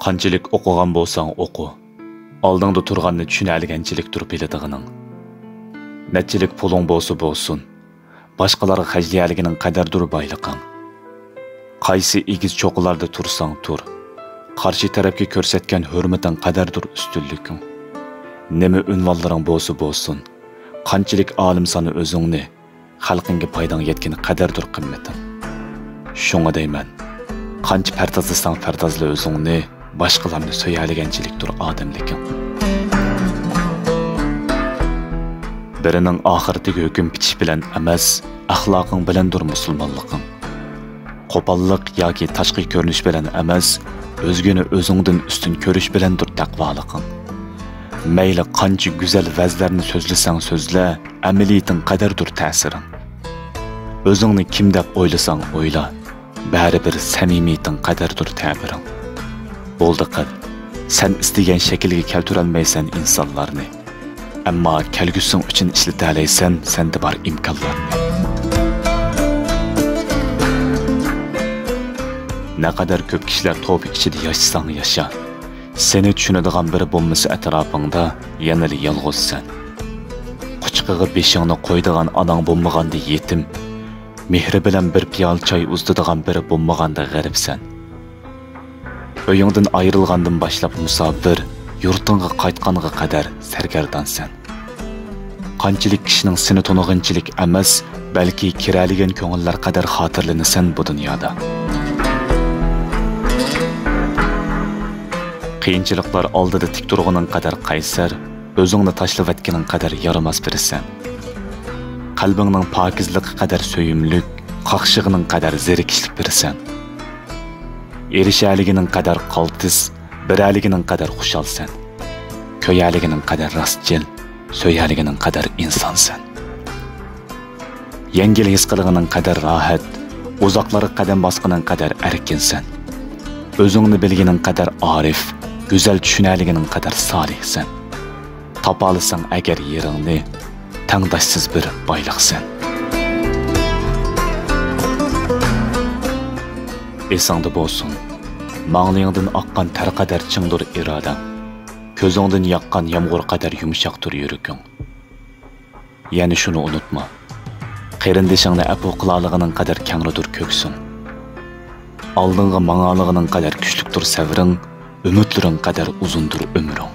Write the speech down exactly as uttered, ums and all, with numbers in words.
قانچىلىك ئوقۇغان بولساڭ ئوقۇ، ئالدىڭدا تۇرغاننى چۈشىنەلىگەنچىلىكتۇر بىلىدىغىنىڭ. نەچچىلىك پۇلۇڭ بولسا بولسۇن، باشقىلارغا خەجلىيەلىگىنىڭ قەدەردۇر بايلىقىڭ. قايسى ئېگىز چوققىلاردا تۇرساڭ تۇر، قارشى تەرەپكە كۆرسەتكەن ھۆرمىتىڭ قەدەردۇر ئۈستۈنلۈكۈڭ. نېمە ئۇنۋانلىرىڭ بولسا بولسۇن، قانچىلىك ئالىم سانا ئۆزۈڭنى، خەلقىڭگە پايداڭ يەتكىنى قەدەردۇر قىممىتىڭ. شۇڭا دەيمەن، قانچە پەردازلىساڭ پەردازلا ئۆزۈڭنى، باشقىلارنى سۆيەلىگەنچىلىكتۇر ئادەملىكىڭ. بىرىنىڭ ئاخىرىتىگە ھۆكۈم پىتىش بىلەن ئەمەس، ئەخلاقىڭ بىلەندۇر مۇسۇلمانلىقىڭ. قوپاللىق ياكى تاشقى كۆرۈنۈش بىلەن ئەمەس، ئۆزگىنى ئۆزۈڭدىن ئۈستۈن كۆرۈش بىلەندۇر تەقۋالىقىڭ. مەيلى قانچە گۈزەل ۋەزلەرنى سۆزلىسەڭ سۆزلە، ئەمەلىيىتىڭ قەدەردۇر تەسىرىڭ. ئۆزۈڭنى كىم دەپ ئويلىساڭ ئويلا، بەرىبىر سەمىمىيىتىڭ قەدەردۇر تەبىرىڭ. بولدى قىل، سەن ئىستىگەن شەكىلگە كەلتۈرەلمەيسەن ئىنسانلارنى. ئەمما كەلگۈسىڭ ئۈچۈن ئىشلىتەلەيسەن سەندە بار ئىمكانلارنى. نەقەدەر كۆپ كىشىلەر توپى ئىچىدە ياشىساڭ ياشا، سېنى چۈشىنىدىغان بىرى بولمىسا ئەتراپىڭدا، يەنىلا يالغۇزسەن. قۇچىقىغا بېشىڭنى قويىدىغان ئاناڭ بولمىغاندا يېتىم، مېھرى بىلەن بىر پىيالە چاي ئۇزىتىدىغان بىرى بولمىغاندا غېرىبسەن. ئۆيۈڭدىن ئايرىلغاندىن باشلاپ مۇساپىر، يۇرتۇڭغا قايتقانغا قەدەر سەرگەردانسەن. قانچىلىك كىشىنىڭ سېنى تونۇغىنىچىلىك ئەمەس، بەلكى كىرەلىگەن كۆڭۈللەر قەدەر خاتىرىلىنىسەن بۇ دۇنيادا. قىيىنچىلىقلار ئالدىدا تىك تۇرغىنىڭ قەدەر قەيسەر، ئۆزۈڭنى تاشلىۋەتكىنىڭ قەدەر يارىماس بىرىسەن. قەلبىڭنىڭ پاكىزلىقى قەدەر سۆيۈملۈك، قاقشىغىنىڭ قەدەر زېرىكىشلىك بىرىسەن. ئېرىشەلىگىنىڭ قەدەر قالتىس، بېرەلىگىنىڭ قەدەر خۇشالسەن. كۆيەلىگىنىڭ قەدەر راستچىل، سۆيەلىگىنىڭ قەدەر ئىنسانسەن. يەڭگىل ھېس قىلغىنىڭ قەدەر راھەت، ئۇزاقلارغا قەدەم باسقىنىڭ قەدەر ئەركىنسەن. ئۆزۈڭنى بىلگىنىڭ قەدەر ئارىف، گۈزەل چۈشىنەلىگىنىڭ قەدەر سالىھسەن. تاپالىساڭ ئەگەر يېرىڭنى، تەڭداشسىز بىر بايلىقسەن. ئېسىڭدە بولسۇن، ماڭلىيىڭدىن ئاققان تەر قەدەر چىڭدۇر ئىرادەڭ، كۆزۈڭدىن ياغقان يامغۇر قەدەر يۇمشاقتۇر يۈرىكىڭ. يەنە شۇنى ئۇنتۇما، قېرىندىشىڭنى ئەپۇ قىلالىغىنىڭ قەدەر كەڭرىدۇر كۆكسۈڭ. ئالدىڭغا ماڭالىغىنىڭ قەدەر كۈچلۈكتۇر سەۋرىڭ، ئۈمىدلىرىڭ قەدەر ئۇزۇندۇر ئۆمرۈڭ.